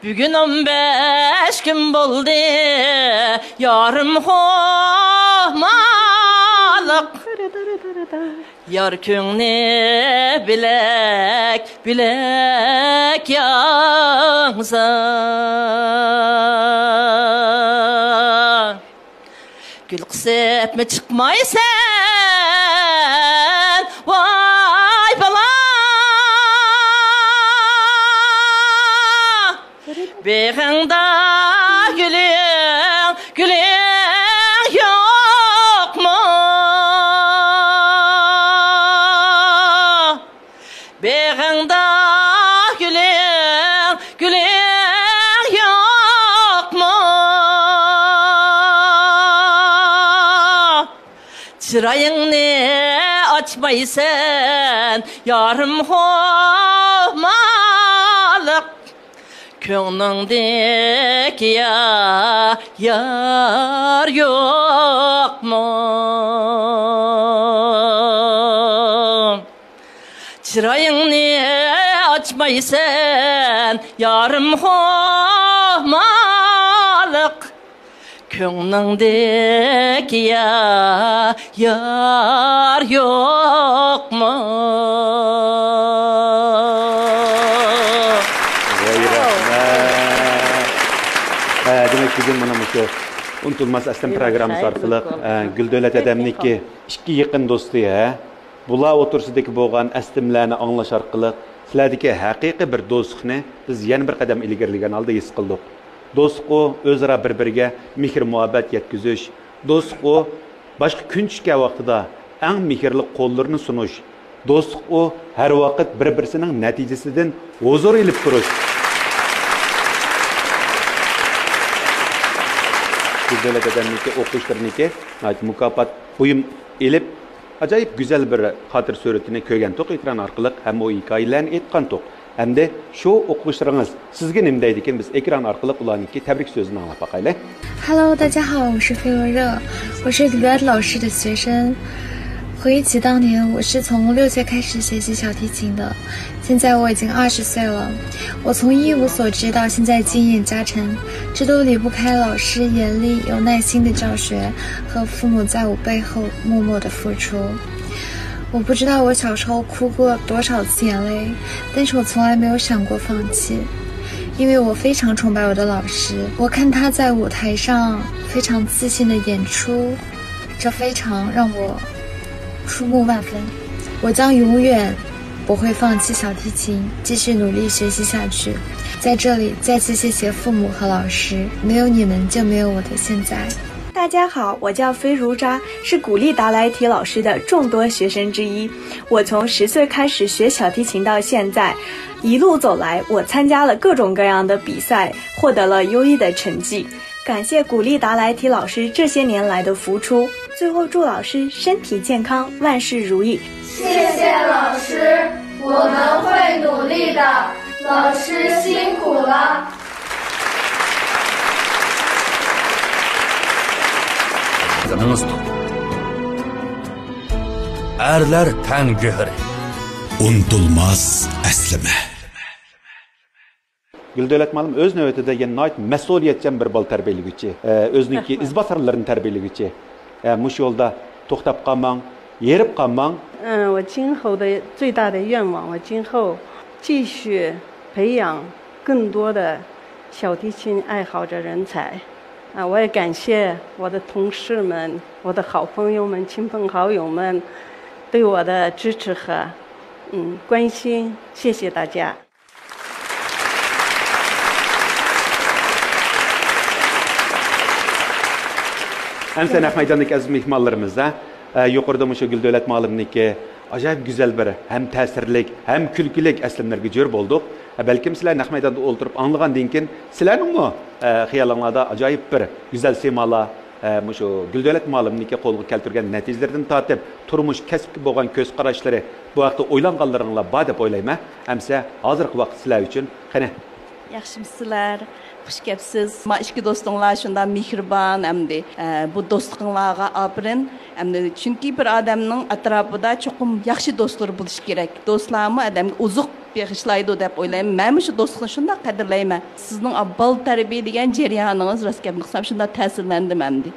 بۈگۈن ئون بەش كۈن بولدى، يارىم خۇمارلىق. يار كۆڭلى بىلەك بىلەك ياڭزا. گۈل قىسىپمۇ چىقمايسەن، ۋاي بالا. بېغىڭدا گۈلۈڭ، گۈلۈڭ يوقمۇ؟ بېغىڭدا گۈلۈڭ، گۈلۈڭ يوقمۇ؟ چىرايىڭنى ئاچمايسەن، يارىم خۇمارلىق. كۆڭلۈڭدىكى يا-، يار يوقمۇ؟ چىرايىڭنى ئاچمايسەن، يارىم خۇمارلىق. كۆڭلۈڭدىكى يا-، يار يوقمۇ؟ ۋاي، رەھمەت. ھە، دېمەك، بۈگۈن مانا مۇشۇ ئۇنتۇلماس ئەسلىم پروگراممىسى ئارقىلىق، ھە، گۈلدۆلەت ھەدەمنىڭكى ئىككى يېقىن دوستى، ھە، بۇلار ئوتتۇرىسىدىكى بولغان ئەسلىمىلەرنى ئاڭلاش ئارقىلىق سىلەردىكى ھەقىقىي بىر دوستلۇقنى بىز يەنە بىر قەدەم ئىلگىرىلىگەن ھالدا ھېس قىلدۇق. دوستلۇق ئۇ ئۆزئارا بىر-بىرىگە مېھىر-مۇھەببەت يەتكۈزۈش. دوستلۇق ئۇ باشقا كۈن چۈشكەن ۋاقتىدا ئەڭ مېھىرلىك قوللىرىنى سۇنۇش. دوستلۇق ئۇ ھەر ۋاقىت بىر-بىرسىنىڭ نەتىجىسىدىن ھۇزۇر ئېلىپ تۇرۇش. بىز دۆلەت ئادەمنىڭكى ئوقۇغۇچىلىرىنىڭكى مۇكاپات بۇيۇم ئېلىپ، ئاجايىپ گۈزەل بىر خاتىرە سۈرىتىنى كۆرگەنتۇق ئېكران ئارقىلىق، ھەم ئۇ ھېكايىلەرنى ئېيتقانتۇق. ئەمدى شۇ ئوقۇغۇچىلىرىڭىز سىزگە نېمە دەيدىكىن، بىز ئېكران ئارقىلىق ئۇلارنىڭكى تەبرىك سۆزىنى ئاڭلاپ باقايلى. Hello，大家好，我是费若热，我是 Glad 老师的学生。回忆起当年，我是从六岁开始学习小提琴的，现在我已经二十岁了。我从一无所知到现在经验加成，这都离不开老师严厉又耐心的教学和父母在我背后默默的付出。我不知道我小时候哭过多少次眼泪，但是我从来没有想过放弃，因为我非常崇拜我的老师。我看他在舞台上非常自信的演出，这非常让我触目万分。我将永远不会放弃小提琴，继续努力学习下去。在这里再次谢谢父母和老师，没有你们，就没有我的现在。大家好，我叫飞如扎，是古力达莱提老师的众多学生之一。我从十岁开始学小提琴到现在，一路走来，我参加了各种各样的比赛，获得了优异的成绩。感谢古力达莱提老师这些年来的付出。最后祝老师身体健康，万事如意。谢谢老师，我们会努力的。老师辛苦了。ئەرلەر تەڭ گۆھىرى. ئۇنتۇلماس ئەسلىمە. گۈلدۆلەت مۇئەللىم ئۆز نۆۋىتىدە يەنە ناھايىتى مەسئۇلىيەتچان بىر بالا تەربىيەلىگۈچى، ئە، ئۆزىنىڭكى رەھمەت. ئىزباسارلىرىنى تەربىيەلىگۈچى. ئە، مۇشۇ يولدا توختاپ قالماڭ، ھېرىپ قالماڭ. 嗯，我今后的最大的愿望，我今后继续培养更多的小提琴爱好者人才。啊，我也感谢我的同事们、我的好朋友们、亲朋好友们对我的支持和，嗯，关心。谢谢大家。 ئەمسە نەق مەيداندىكى ئەزىز مېھمانلىرىمىز، ھە، ئە، يۇقىرىدا مۇشۇ گۈلدۆلەت مۇئەللىمنىڭكى ئاجايىپ گۈزەل بىر ھەم تەسىرلىك، ھەم كۈلكىلىك ئەسلىمىلىرىگە جۆر بولدۇق. ئە، بەلكىم سىلەر نەق مەيداندا ئولتۇرۇپ ئاڭلىغاندىن كېيىن، سىلەرنىڭمۇ، ئە، خىيالىڭلاردا ئاجايىپ بىر گۈزەل سىيمالار، ئە، مۇشۇ گۈلدۆلەت مۇئەللىمنىڭكى قولغا كەلتۈرگەن نەتىجىلىرىدىن تارتىپ، تۇرمۇش، كەسىپكە بولغان كۆز قاراشلىرى، بۇ ھەقتە ئويلانغانلىرىڭلار بار دەپ ئويلايمەن. ئەمسە ھازىرقى ۋاقىت سىلەر ئۈچۈن. قېنى. ياخشىمۇسىلەر؟ خۇش كەپسىز. ما ئىككى دوستۇڭلار شۇنداق مېھرىبان ئەمدى. ئە، بۇ دوستلۇقۇڭلارغا ئاپىرىن. ئەمدى چۈنكى بىر ئادەمنىڭ ئەتراپىدا چوقۇم ياخشى دوستلىرى بولۇشى كېرەك. دوستلارمۇ ئادەمگە ئوزۇق بېغىشلايدۇ دەپ ئويلايمەن. مەنمۇ شۇ دوستلۇقنى شۇنداق قەدىرلەيمەن. سىزنىڭ بالا تەربىيەلىگەن جەريانىڭىز، راست گەپنى قىلسام، شۇنداق تەسىرلەندىم ئەمدى.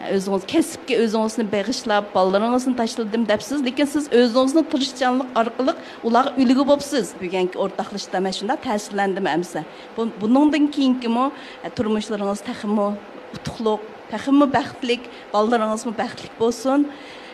ئۆزىڭىز كەسىپكە ئۆزىڭىزنى بېغىشلاپ، بالىلىرىڭىزنى تاشلىدىم دەپسىز، لېكىن سىز ئۆزىڭىزنىڭ تىرىشچانلىق ئارقىلىق ئۇلارغا ئۈلگە بوپسىز. بۈگۈنكى ئورتاقلىشىشتا مەن شۇنداق تەسىرلەندىم ئەمسە. بۇ، بۇنىڭدىن كېيىنكىمۇ، ئە، تۇرمۇشلىرىڭىز تېخىمۇ ئۇتۇقلۇق، تېخىمۇ بەختلىك، بالىلىرىڭىزمۇ بەختلىك بولسۇن.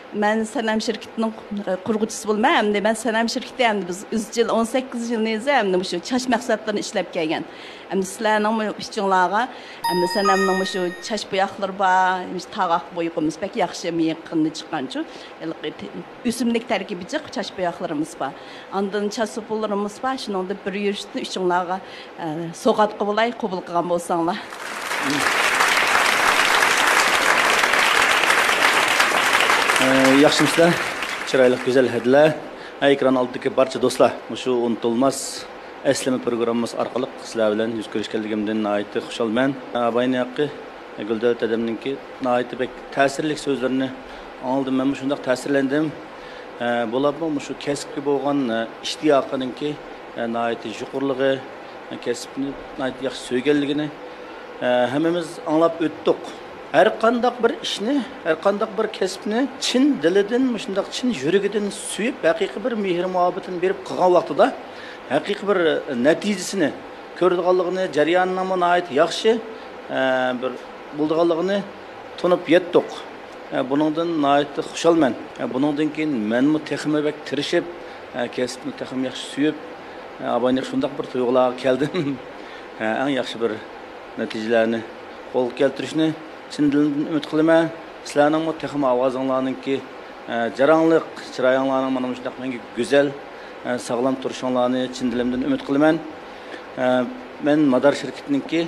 مەن سەنەم شىركىتىنىڭ، ئە، قۇرغۇچىسى بولىمەن. ئەمدى مەن سەنەم شىركىتى، ئەمدى بىز ئىزچىل ئون سەككىز يىلنى ئەمدى مۇشۇ چاچ مەھسۇلاتلىرىنى ئىشلەپ كەلگەن. ئەمدى سىلەرنىڭمۇ ئىچىڭلارغا، ئەمدى سەنەمنىڭ مۇشۇ چاچ بوياقلىرى بار، مۇشۇ تاغاق بويىقىمىز بەك ياخشى، مېيىقىنى چىققانچۇ، ھېلىقى تې-، ئۆسۈملۈك تەركىبى جىق چاچ بوياقلىرىمىز بار. ئاندىن چاچ سوپۇنلىرىمىز بار، شۇنىڭدىن بىر يۈرۈشنى ئۈچۈڭلارغا، ئە، سوۋغاتقا بولاي، قوبۇل قىلغان بولساڭلار. ئە، ياخشىمۇسىلەر؟ چىرايلىق، گۈزەل ھەدىلەر. ئە، ئېكران ئالدىدىكى بارچە دوستلار، مۇشۇ ئۇنتۇلماس ئەسلىمە پروگراممىمىز ئارقىلىق سىلەر بىلەن يۈز كۆرۈشكەنلىكىمدىن ناھايىتى خۇشالمەن. ئاباينى ھەققى گۈلدۆلەت ھەدەمنىڭكى ناھايىتى بەك تەسىرلىك سۆزلىرىنى ئاڭلىدىم. مەنمۇ شۇنداق تەسىرلەندىم. ئە، بولۇپمۇ مۇشۇ كەسىپكە بولغان، ئە، ئىشتىياقىنىڭكى، ئە، ناھايىتى يۇقىرىلىقى، ئە، كەسىپنى ناھايىتى ياخشى سۆيگەنلىكىنى، ئە، ھەممىمىز ئاڭلاپ ئۆتتۇق. ھەر قانداق بىر ئىشنى، ھەر قانداق بىر كەسىپنى چىن دىلىدىن، مۇشۇنداق چىن يۈرىكىدىن سۆيۈپ، ھەقىقىي بىر مېھىر-مۇھەببىتىنى بېرىپ قىلغان ۋاقتىدا، ھەقىقىي بىر نەتىجىسىنى كۆرىدىغانلىقىنى، جەريانىنىڭمۇ ناھايىتى ياخشى، ئە، بىر بولىدىغانلىقىنى تونۇپ يەتتۇق. ئە، بۇنىڭدىن ناھايىتى خۇشالمەن. ئە، بۇنىڭدىن كېيىن مەنمۇ تېخىمۇ بەك تىرىشىپ، ئە، كەسىپنى تېخىمۇ ياخشى سۆيۈپ، ئە، ئاباينى شۇنداق بىر تۇيغۇلارغا كەلدىم. ئە، ئەڭ ياخشى بىر نەتىجىلەرنى قولغا كەلتۈرۈشنى چىن دىلىمدىن ئۈمىد قىلىمەن. سىلەرنىڭمۇ تېخىمۇ ئاۋازىڭلارنىڭكى، ئە، جاراڭلىق، چىرايىڭلارنىڭ مانا مۇشۇنداق مەڭگۈ گۈزەل، ئە، ساغلام تۇرۇشۇڭلارنى چىن دىلىمدىن ئۈمىد قىلىمەن. ئە، مەن مادار شىركىتىنىڭكى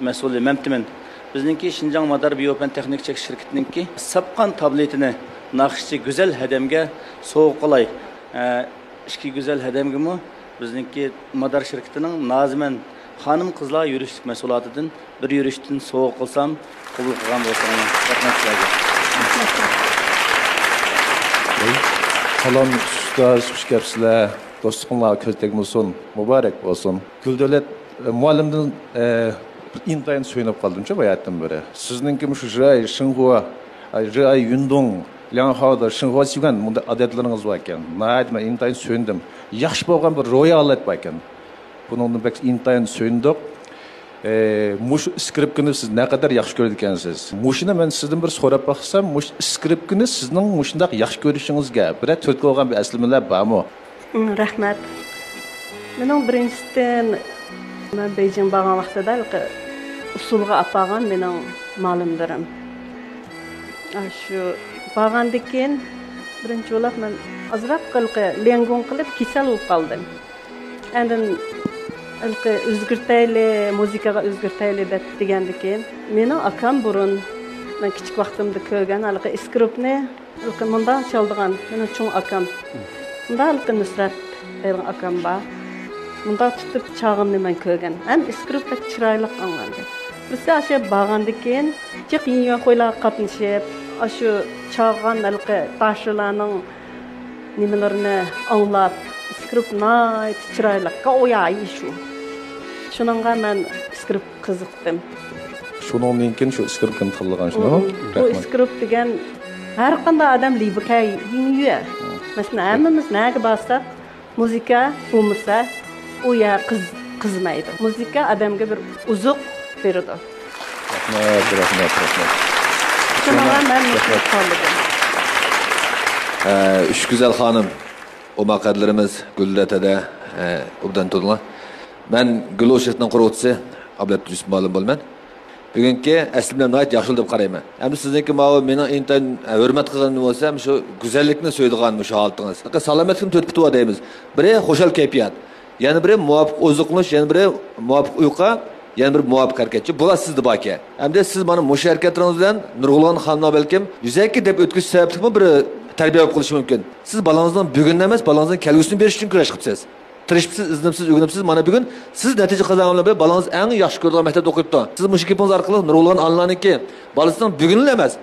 مەسئۇلى مەمتىمىن. بىزنىڭكى شىنجاڭ مادار بىيوپەن تېخنىكا چەكلىك شىركىتىنىڭكى ساپقان تابلېتىنى ناخشىچى گۈزەل ھەدەمگە سوۋغا قىلاي. ئە، ئىككى گۈزەل ھەدەمگىمۇ بىزنىڭكى مادار شىركىتىنىڭ نازىمەن خانىم-قىزلار يۈرۈشلۈك مەھسۇلاتىدىن بىر يۈرۈشتىن سوۋغا قىلسام، قوبۇل قىلغان بولساڭلار. رەھمەت سىلەرگە. سالام ئۇستاز، خۇش كەپسىلەر. دوستلۇقۇڭلار كۆز تەگمىسۇن، مۇبارەك بولسۇن. گۈلدۆلەت، ئە، مۇئەللىمدىن، ئە، ئىنتايىن سۆيۈنۈپ قالدىمچۇ بۇ ھاياتتىن بېرى. سىزنىڭكى مۇشۇ ژېئاي شىنخۇا، ئە، ژېئاي يۈندۇڭ، لياڭخاۋدا شىنخۇا سۈگەن مۇنداق ئادەتلىرىڭىز باركەن. ناھايىتى مەن ئىنتايىن سۆيۈندۈم. ياخشى بولغان بىر روھىي ھالەت باركەن. بۇنىڭدىن بەك ئىنتايىن سۆيۈندۇق. ئى، مۇشۇ ئىسكرىپكىنى سىز نەقەدەر ياخشى كۆرىدىكەنسىز؟ مۇشۇنى مەن سىزدىن بىر سوراپ باقسام، مۇشۇ ئىسكرىپكىنى سىزنىڭ مۇشۇنداق ياخشى كۆرۈشىڭىزگە بىرەر تۈرتكە بولغان بىر ئەسلىمىلەر بارمۇ؟ ئىم، رەھمەت. مېنىڭ بىرىنچىسىدىن، مەن بېيجىڭ بارغان ۋاقتىدا ھېلىقى ئۇسسۇلغا ئاپارغان مېنىڭ مۇئەللىملىرىم. ئاشۇ بارغاندىن كېيىن، بىرىنچى بولاپ مەن ئازراق ھېلىقى ليەنگۇڭ قىلىپ كېسەل بولۇپ قالدىم. ئاندىن ھېلىقى ئۆزگەرتەيلى، مۇزىكىغا ئۆزگەرتەيلى دەپ دېگەندىن كېيىن، مېنىڭ ئاكام بۇرۇن، مەن كىچىك ۋاقتىمدا كۆرگەن ھېلىقى ئىسكرىپنى، ھېلىقى مۇنداق چالىدىغان، مېنىڭ چوڭ ئاكام. مۇنداق ھېلىقى نۇسرەت دەيدىغان ئاكام بار. مۇنداق تۇتۇپ چالغىنىنى مەن كۆرگەن. ھەم ئىسكرىپ بەك چىرايلىق ئاڭلاندى. بىرسى ئاشۇ بارغاندىن كېيىن، جىق يىڭيۈەنخۇيلارغا قاتنىشىپ، ئاشۇ چالغان ھېلىقى داشىلارنىڭ نېمىلىرىنى ئاڭلاپ، ئىسكرىپ ناھايىتى چىرايلىق، گاۋيا يىشۇ. شۇنىڭغا مەن ئىسكرىپ قىزىقتىم. شۇنىڭدىن كېيىن شۇ ئىسكرىپكىنى تاللىغان شۇنداقمۇ؟ بۇ رەھمەت. ئىسكرىپ دېگەن ھەر قانداق ئادەم لىبىكەي يىڭيۈە. مەسىلەن، ھەممىمىز نەگە بارساق، مۇزىكا بولمىسا، ئۇ يەر قىز-، قىزىمايدۇ. مۇزىكا ئادەمگە بىر ئوزۇق بېرىدۇ. رەھمەت، رەھمەت، رەھمەت. شۇنىڭغا مەن مۇشۇنى تاللىدىم. ئە، ئۈچ گۈزەل خانىم، ئوماقەدلىرىمىز گۈلدۈلەت ھەدە، ئە، ئوبدان تونۇلغان. مەن گۈل ئوشىرىتىنىڭ قۇرغۇچىسى ئابلەت يۈسۈپ مۇئەللىم بولىمەن. بۈگۈنكى ئەسلىمىلەر ناھايىتى ياخشى بولدى دەپ قارايمەن. ئەمدى سىزنىڭكى ماۋۇ مېنىڭ ئىنتايىن ھۆرمەت قىلغىنىم بولسا، شۇ گۈزەللىكنى سۆيىدىغان مۇشۇ ھالىتىڭىز. سالامەتلىكنى تۆتۈپ دەيمىز. بىرى خۇشال كەيپىيات، يەنە بىرى مۇۋاپىق ئوزۇقلىنىش، يەنە بىرى مۇۋاپىق ئۇيقۇ، يەنە بىرى مۇۋاپىق ھەرىكەتچى. بۇلار سىزدە باركەن. ئەمدى سىز مانا مۇشۇ ھەرىكەتلىرىڭىز بىلەن نۇرغۇنلىغان خانىملار بەلكىم يۈزەكى دەپ ئۆتكۈزۈش سەۋەبلىكمۇ بىر تەربىيە بولۇپ قېلىشى مۇمكىن. سىز بالىڭىزنىڭ بۈگۈنىنى ئەمەس، بالىڭىزنىڭ كەلگۈسىنى بېرىش ئۈچۈن كۈرەش قىپسىز. تىرىشىپسىز، ئىزدىنىپسىز، ئۆگىنىپسىز. مانا بۈگۈن سىز نەتىجە قازانغان بىلەن بالىڭىز ئەڭ ياخشى كۆرىدىغان مەكتەپتە ئوقۇيدۇ. سىز مۇشۇ گېپىڭىز ئارقىلىق نۇرغۇنلىغان ئانىلارنىڭكى بالىسىنىڭ بۈگۈنىلا ئەمەس،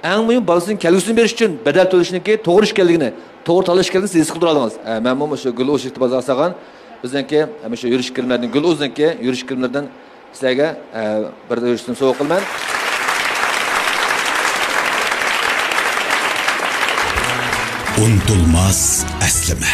ئەڭ مۇھىم بالىسىنىڭ كەلگۈسىنى بېرىش ئۈچۈن بەدەل تۆلىشىنىڭكى توغرا ئىش ئىكەنلىكىنى، توغرا تاللاش ئىكەنلىكىنى سىز ھېس قىلدۇرالىڭىز. ئە، مەنمۇ مۇشۇ گۈل ئوشىرىتى بازار سالغان بىزنىڭكى، ئە، مۇشۇ يۈرۈش كىرىملەردىن، گۈل ئۇزنىڭكى يۈرۈش كىرىملىرىدىن سىلەرگە، ئە، بىر يۈرۈشتىن سوۋغا قىلىمەن. ئۇنتۇلماس ئەسلىمە.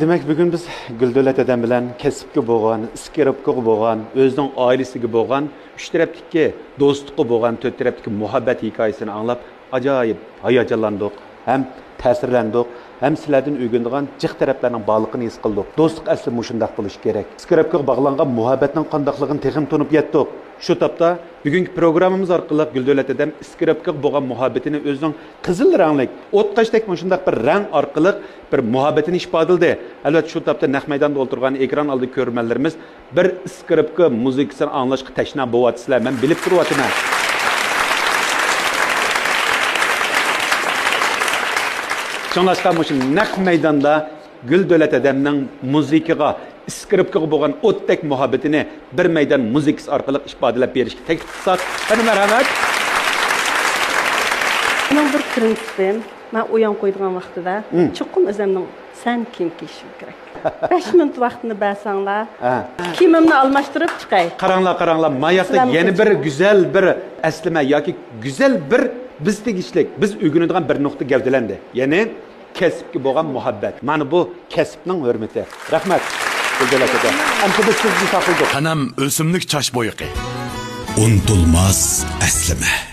دېمەك، بۈگۈن بىز گۈلدۆلەت ھەدەم بىلەن كەسىپكە بولغان، ئىسكىرىپكىغا بولغان، ئۆزىنىڭ ئائىلىسىگە بولغان، ئۈچ تەرەپتىكى دوستلۇققا بولغان، تۆت تەرەپتىكى مۇھەببەت ھېكايىسىنى ئاڭلاپ، ئاجايىپ ھاياجانلاندۇق، ھەم تەسىرلەندۇق، ھەم سىلەردىن ئۆگىنىدىغان جىق تەرەپلەرنىڭ بارلىقىنى ھېس قىلدۇق. دوستلۇق ئەسلى مۇشۇنداق بولۇشى كېرەك. ئىسكىرىپكىغا باغلانغان مۇھەببەتنىڭ قانداقلىقىنى تېخىمۇ تونۇپ يەتتۇق. شۇ تاپتا بۈگۈنكى پروگراممىمىز ئارقىلىق گۈلدۆلەت ھەدەم ئىسكىرىپكىغا بولغان مۇھەببىتىنى ئۆزىنىڭ قىزىل رەڭلىك، ئوتقاشتەك مۇشۇنداق بىر رەڭ ئارقىلىق بىر مۇھەببىتىنى ئىپادىلىدى. ئەلۋەتتە، شۇ تاپتا نەق مەيداندا ئولتۇرغان ئېكران ئالدىدىكى كۆرۈرمەنلىرىمىز بىر ئىسكىرىپكا مۇزىكىسىنى ئاڭلاشقا تەشنا بولۇۋاتىسىلەر، مەن بىلىپ تۇرۇۋاتىمەن. شۇڭلاشقا مۇشۇ نەق مەيداندا گۈلدۆلەت ھەدەمنىڭ مۇزىكىغا، ئىسكىرىپكىغا بولغان ئوتتەك مۇھەببىتىنى بىر مەيدان مۇزىكىسى ئارقىلىق ئىپادىلەپ بېرىشكە تەكلىپ قىلساق، قېنى مەرھەمەت. مېنىڭ بىر پىرىنسىپىم، مەن ئويۇن قويىدىغان ۋاقتىدا مم. چوقۇم ئۆزۈمنىڭ سەن كىيىم كىيىشىم كېرەك. بەش مىنۇت ۋاقتىنى بەرسەڭلار، ھە. كىيىمىمنى ئالماشتۇرۇپ چىقاي. قاراڭلار، قاراڭلار، ما ياقتا سىلەرمۇ يەنە بىر قوشۇلۇڭ. گۈزەل بىر ئەسلىمە ياكى گۈزەل بىر بىز تېگىشلىك، بىز ئۆگىنىدىغان بىر نۇقتا گەۋدىلەندى. يەنى كەسىپكە بولغان مۇھەببەت. مانا بۇ كەسىپنىڭ ھۆرمىتى. رەھمەت. گۈلدۆلەت ئاكا. ئەمدى بىز سىزدىن ساقلىدۇق. تەنەم ئۆسۈملۈك چاچ بويىقى. ئۇنتۇلماس ئەسلىمە.